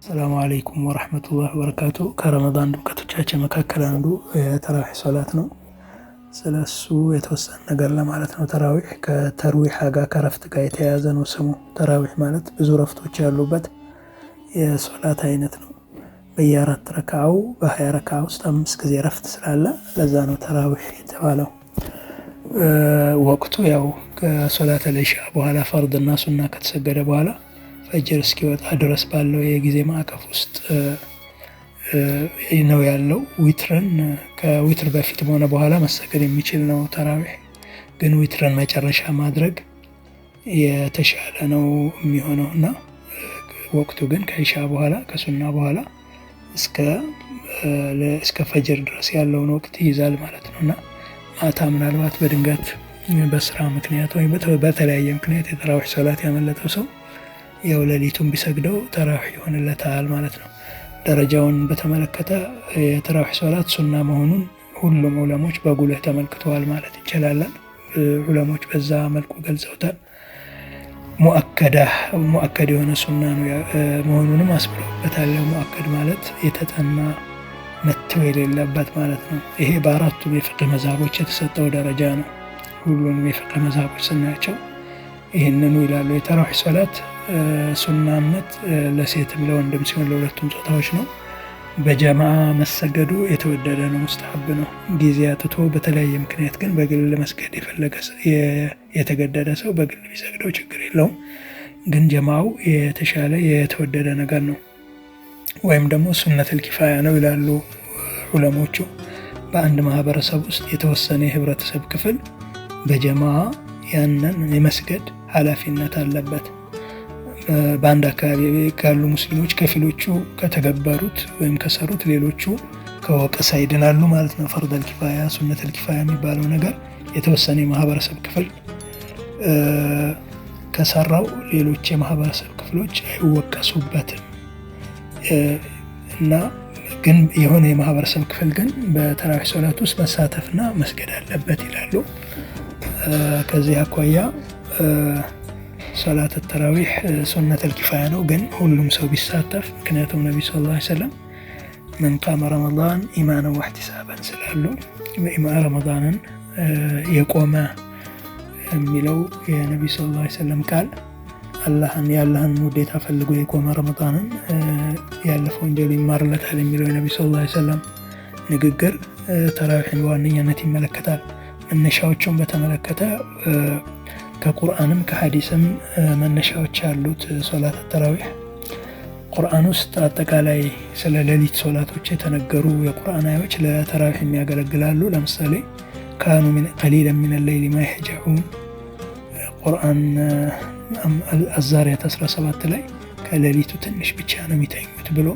السلام عليكم ورحمة الله وبركاته። ከረመዳን ድምቀቶቻችን መካከል አንዱ የተራዊሕ ሶላት ነው። ስለ እሱ የተወሰነ ነገር ለማለት ነው። ተራዊሕ ከተርዊሓ ጋር፣ ከረፍት ጋር የተያያዘ ነው ስሙ። ተራዊሕ ማለት ብዙ ረፍቶች ያሉበት የሶላት አይነት ነው። በየአራት ረካዓው፣ በ20 ረካዓ ውስጥ አምስት ጊዜ ረፍት ስላለ ለዛ ነው ተራዊሕ የተባለው። ወቅቱ ያው ከሶላት ልኢሻ በኋላ፣ ፈርድና ሱና ከተሰገደ በኋላ ፈጅር እስኪወጣ ድረስ ባለው የጊዜ ማዕቀፍ ውስጥ ነው ያለው። ዊትርን ከዊትር በፊትም ሆነ በኋላ መሰገድ የሚችል ነው። ተራዊሕ ግን ዊትርን መጨረሻ ማድረግ የተሻለ ነው የሚሆነው እና ወቅቱ ግን ከኢሻ በኋላ፣ ከሱና በኋላ እስከ ፈጅር ድረስ ያለውን ወቅት ይይዛል ማለት ነው። እና ማታ ምናልባት በድንገት በስራ ምክንያት ወይም በተለያየ ምክንያት የተራዊሕ ሶላት ያመለጠው ሰው ያው ሌሊቱን ቢሰግደው ተራዊሕ ይሆንለታል ማለት ነው። ደረጃውን በተመለከተ የተራዊሕ ሶላት ሱና መሆኑን ሁሉም ዑለሞች በጉልህ ተመልክተዋል ማለት እንችላለን። ዑለሞች በዛ መልኩ ገልጸውታል። ሙአከዳ ሙአከድ የሆነ ሱና ነው መሆኑንም አስምረውበታል። ሙአከድ ማለት የተጠና፣ መተው የሌለበት ማለት ነው። ይሄ በአራቱም የፍቅህ መዛቦች የተሰጠው ደረጃ ነው። ሁሉንም የፍቅህ መዛቦች ስናያቸው ይህንኑ ይላሉ። የተራዊሕ ሶላት ሱናነት ለሴትም ለወንድም ሲሆን ለሁለቱም ጾታዎች ነው። በጀማዓ መሰገዱ የተወደደ ነው፣ ሙስተሐብ ነው። ጊዜ አጥቶ በተለያየ ምክንያት ግን በግል መስገድ የፈለገ፣ የተገደደ ሰው በግል ቢሰግደው ችግር የለውም። ግን ጀማው የተሻለ የተወደደ ነገር ነው። ወይም ደግሞ سنة الكفاية ነው ይላሉ ዑለሞቹ። በአንድ ማህበረሰብ ውስጥ የተወሰነ የህብረተሰብ ክፍል በጀማዓ ያንን የመስገድ ኃላፊነት አለበት። በአንድ አካባቢ ካሉ ሙስሊሞች ከፊሎቹ ከተገበሩት ወይም ከሰሩት ሌሎቹ ከወቀሳ ይድናሉ ማለት ነው። فرض الكفاية፣ سنة الكفاية የሚባለው ነገር የተወሰነ የማህበረሰብ ክፍል ከሰራው ሌሎች የማህበረሰብ ክፍሎች አይወቀሱበትም። እና ግን የሆነ የማህበረሰብ ክፍል ግን በተራዊሕ ሶላት ውስጥ መሳተፍና መስገድ አለበት ይላሉ። ከዚህ አኳያ ሶላት ተራዊሕ سنة الكفاية ነው፣ ግን ሁሉም ሰው ቢሳተፍ፣ ምክንያቱም ነቢ صلى الله عليه وسلم من قام رمضان إيمانا واحتسابا ስላሉ፣ ረመዳንን የቆመ የሚለው የነቢ صلى الله عليه وسلم ቃል አላህን፣ የአላህን ውዴታ ፈልጎ የቆመ ረመዳንን ያለፈ ወንጀሉ ይማርለታል የሚለው የነቢ صلى الله عليه وسلم ንግግር ተራዊሕን በዋነኛነት ይመለከታል። መነሻዎቹን በተመለከተ ከቁርአንም ከሀዲስም መነሻዎች ያሉት ሶላት ተራዊሕ፣ ቁርአን ውስጥ አጠቃላይ ስለ ሌሊት ሶላቶች የተነገሩ የቁርአን አያዎች ለተራዊሕ የሚያገለግላሉ። ለምሳሌ كانوا قليلا من الليل ما يهجعون፣ ቁርአን አዛሪያት 17 ላይ ከሌሊቱ ትንሽ ብቻ ነው የሚተኙት ብሎ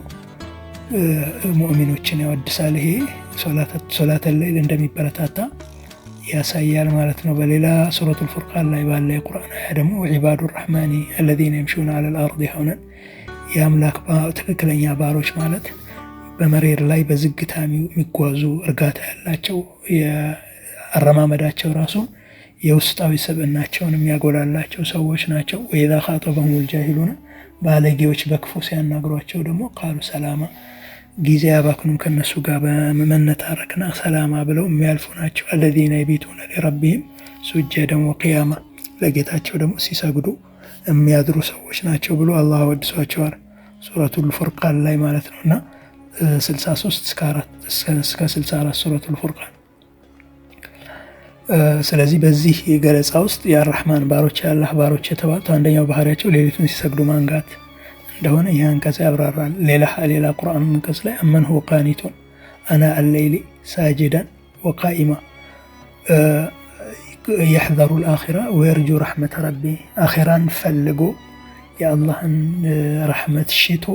ሙእሚኖችን ያወድሳል። ይሄ ሶላተ ሌይል እንደሚበረታታ ያሳያል ማለት ነው። በሌላ ሱረቱል ፉርቃን ላይ ባለ የቁርአን አያ ደግሞ وعباد الرحمن الذين يمشون على الأرض هونا፣ የአምላክ ትክክለኛ ባሮች ማለት በመሬት ላይ በዝግታ የሚጓዙ፣ እርጋታ ያላቸው፣ አረማመዳቸው ራሱ የውስጣዊ ስብዕናቸውን የሚያጎላላቸው ሰዎች ናቸው። وإذا خاطبهم الجاهلون፣ ባለጌዎች በክፉ ሲያናግሯቸው ደግሞ قالوا سلاما፣ ጊዜ አባክኑም ከነሱ ጋር በመነታረክና ሰላማ ብለው የሚያልፉ ናቸው። الذين يبيتون لربهم سجدا وقياما፣ ለጌታቸው ደግሞ ሲሰግዱ የሚያድሩ ሰዎች ናቸው ብሎ አላህ አወድሷቸዋል። ሱረቱል ፉርቃን ላይ ማለት ነው እና 63 እስከ 64 ሱረቱል ፉርቃን። ስለዚህ በዚህ ገለጻ ውስጥ የአራህማን ባሮች፣ የአላህ ባሮች የተባሉት አንደኛው ባህሪያቸው ሌሊቱን ሲሰግዱ ማንጋት እንደሆነ ይህ አንቀጽ ያብራራል። ሌላ ሌላ ቁርአን አንቀጽ ላይ أمن هو قانت آناء الليل ساجدا وقائما يحذر الآخرة ويرجو رحمة ربه፣ አኺራን ፈልጎ የአላህን ረሕመት ሽቶ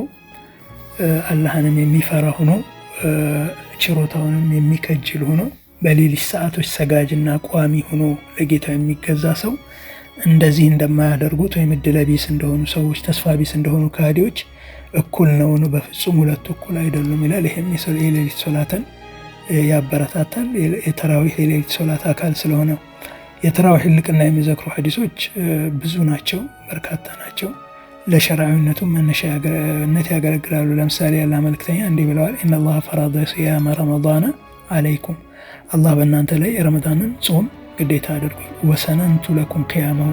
አላህንም የሚፈራ ሆኖ ችሮታውንም የሚከጅል ሆኖ በሌሊት ሰዓቶች ሰጋጅና ቋሚ ሆኖ ለጌታው የሚገዛ ሰው እንደዚህ እንደማያደርጉት ወይም እድለቢስ እንደሆኑ ሰዎች፣ ተስፋ ቢስ እንደሆኑ ከሃዲዎች እኩል ነውን? በፍጹም ሁለቱ እኩል አይደሉም ይላል። ይህም የሌሊት ሶላትን ያበረታታል። የተራዊህ የሌሊት ሶላት አካል ስለሆነ የተራዊህ ልቅና የሚዘክሩ ሀዲሶች ብዙ ናቸው፣ በርካታ ናቸው። ለሸርዓዊነቱ መነሻነት ያገለግላሉ። ለምሳሌ ያለ መልእክተኛ እንዲህ ብለዋል፣ إن الله فرض صيام رمضان عليكم፣ አላህ በእናንተ ላይ የረመዳንን ጾም ግዴታ አድርጓል። وسننت لكم قيامه፣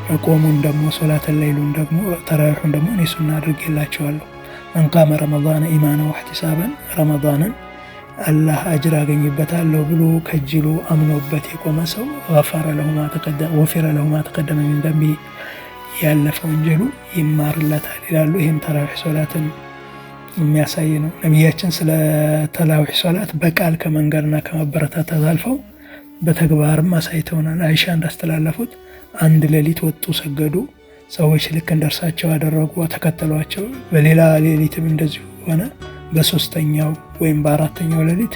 መቆሙን ደግሞ ሶላተ ሌይሉን ደግሞ ተራዊሑን ደግሞ እኔ ሱና አድርጌላቸዋለሁ። من قام رمضان إيمانا واحتسابا፣ ረመዳንን አላህ አጅር አገኝበታለሁ ብሎ ከጅሎ አምኖበት የቆመ ሰው غفر له ما تقدم من ذنبه፣ ያለፈ ወንጀሉ ይማርለታል ይላሉ። ይህም ተራዊሕ ሶላትን የሚያሳይ ነው። ነቢያችን ስለ ተራዊሕ ሶላት በቃል ከመንገርና ከማበረታታት አልፈው በተግባርም አሳይተውናል። አይሻ እንዳስተላለፉት አንድ ሌሊት ወጡ፣ ሰገዱ። ሰዎች ልክ እንደርሳቸው አደረጉ፣ ተከተሏቸው። በሌላ ሌሊትም እንደዚሁ ሆነ። በሶስተኛው ወይም በአራተኛው ሌሊት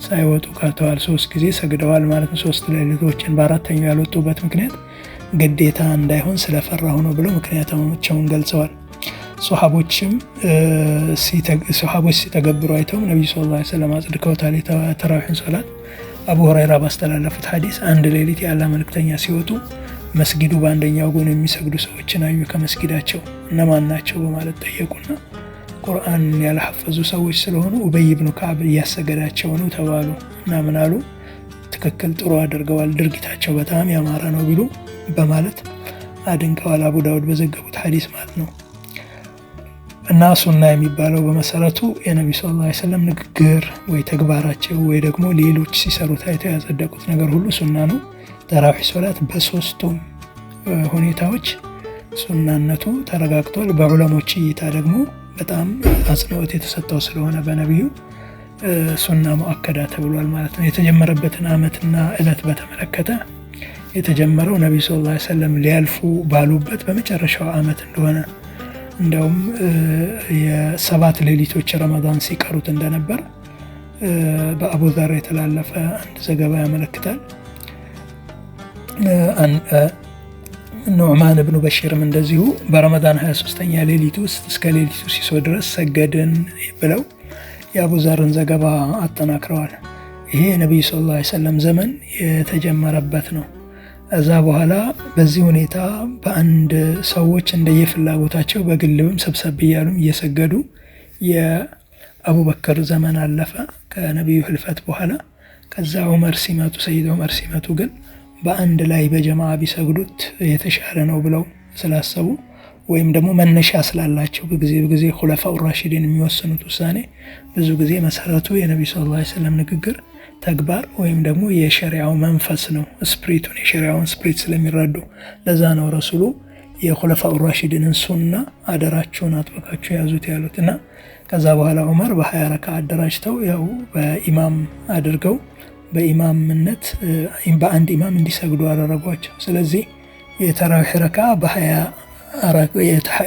ሳይወጡ ቀርተዋል። 3 ጊዜ ሰግደዋል ማለት ነው። 3 ሌሊቶችን በአራተኛው ያልወጡበት ምክንያት ግዴታ እንዳይሆን ስለፈራሁ ነው ብለው ምክንያታቸውን ገልጸዋል። ሶሐቦች ሲተገብሩ አይተውም ነቢዩ صلى الله عليه وسلم አጽድቀውታል የተራዊሕን ሶላት። አቡ ሁረይራ ባስተላለፉት ሐዲስ አንድ ሌሊት የአላህ መልእክተኛ ሲወጡ መስጊዱ በአንደኛው ጎን የሚሰግዱ ሰዎችን አዩ። ከመስጊዳቸው እነማን ናቸው በማለት ጠየቁና ቁርአን ያልሐፈዙ ሰዎች ስለሆኑ ኡበይ ብኑ ከዓብ እያሰገዳቸው ነው ተባሉ እና ምን አሉ? ትክክል፣ ጥሩ አድርገዋል፣ ድርጊታቸው በጣም ያማረ ነው ቢሉ በማለት አድንቀዋል። አቡ ዳውድ በዘገቡት ሐዲስ ማለት ነው። እና ሱና የሚባለው በመሰረቱ የነቢ صلى الله عليه وسلم ንግግር ወይ ተግባራቸው ወይ ደግሞ ሌሎች ሲሰሩ ታይተው ያጸደቁት ነገር ሁሉ ሱና ነው። ተራዊሕ ሶላት በሶስቱም ሁኔታዎች ሱናነቱ ተረጋግጧል። በዑለሞች እይታ ደግሞ በጣም አጽንኦት የተሰጠው ስለሆነ በነቢዩ ሱና ሙአከዳ ተብሏል ማለት ነው። የተጀመረበትን ዓመትና ዕለት በተመለከተ የተጀመረው ነቢዩ ሰለላሁ ዐለይሂ ወሰለም ሊያልፉ ባሉበት በመጨረሻው ዓመት እንደሆነ እንዲያውም የ7 ሌሊቶች ረመዳን ሲቀሩት እንደነበር በአቡ ዘር የተላለፈ አንድ ዘገባ ያመለክታል። ኑዕማን ብኑ በሺርም እንደዚሁ በረመዳን 23ኛ ሌሊት ውስጥ እስከ ሌሊቱ ሲሶ ድረስ ሰገድን ብለው የአቡ ዘርን ዘገባ አጠናክረዋል። ይሄ የነቢዩ ሰለላሁ ዐለይሂ ወሰለም ዘመን የተጀመረበት ነው። እዛ በኋላ በዚህ ሁኔታ በአንድ ሰዎች እንደየፍላጎታቸው በግልብም ሰብሰብ እያሉም እየሰገዱ የአቡበክር ዘመን አለፈ ከነቢዩ ህልፈት በኋላ። ከዛ ዑመር ሲመጡ ሰይድ ዑመር ሲመጡ ግን በአንድ ላይ በጀማዓ ቢሰግዱት የተሻለ ነው ብለው ስላሰቡ ወይም ደግሞ መነሻ ስላላቸው በጊዜ ኹለፋኡ ራሺዲን የሚወስኑት ውሳኔ ብዙ ጊዜ መሰረቱ የነቢዩ ሰለላሁ ዐለይሂ ወሰለም ንግግር፣ ተግባር ወይም ደግሞ የሸሪዓው መንፈስ ነው። spirit ኡን የሸሪዓውን spirit ስለሚረዱ ለዛ ነው ረሱሉ የኹለፋኡ ራሺዲንን ሱና አደራችሁን አጥብቃችሁ ያዙት ያሉት። እና ከዛ በኋላ ዑመር በ20 ረካ አደራጅተው ያው በኢማም አድርገው በኢማምነት በአንድ ኢማም እንዲሰግዱ አደረጓቸው። ስለዚህ የተራዊሕ ረካ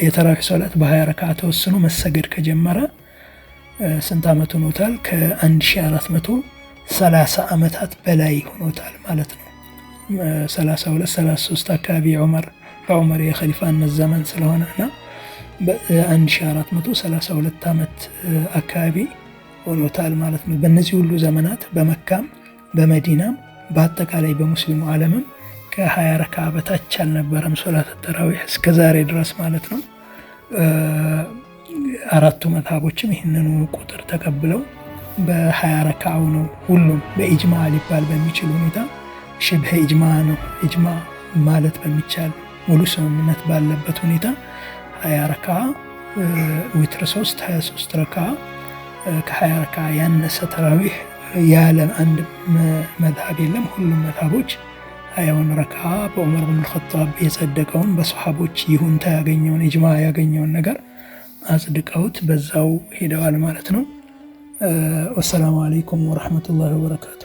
የተራዊሕ ሶላት በ20 ረካ ተወስኖ መሰገድ ከጀመረ ስንት ዓመት ሆኖታል? ከ1430 ዓመታት በላይ ሆኖታል ማለት ነው። 32 33 አካባቢ በዑመር የኸሊፋነት ዘመን ስለሆነ እና በ1432 ዓመት አካባቢ ሆኖታል ማለት ነው። በእነዚህ ሁሉ ዘመናት በመካም በመዲናም በአጠቃላይ በሙስሊሙ ዓለምም ከ20 ረካ በታች አልነበረም ሶላት ተራዊሕ እስከ ዛሬ ድረስ ማለት ነው። አራቱ መዝሀቦችም ይህንኑ ቁጥር ተቀብለው በ20 ረካው ነው ሁሉም በኢጅማ ሊባል በሚችል ሁኔታ ሽብህ ኢጅማ ነው ኢጅማ ማለት በሚቻል ሙሉ ስምምነት ባለበት ሁኔታ 20 ረካ ዊትር 3 23 ረካ ከ20 ረካ ያነሰ ተራዊሕ ያለ አንድ መዝሀብ የለም። ሁሉም መዝሀቦች 20 ረካ በዑመር ብን አልኸጣብ የጸደቀውን በሰሃቦች ይሁንታ ያገኘውን ኢጅማ ያገኘውን ነገር አጽድቀውት በዛው ሄደዋል ማለት ነው። ወሰላሙ አለይኩም ወራህመቱላሂ ወበረካቱ።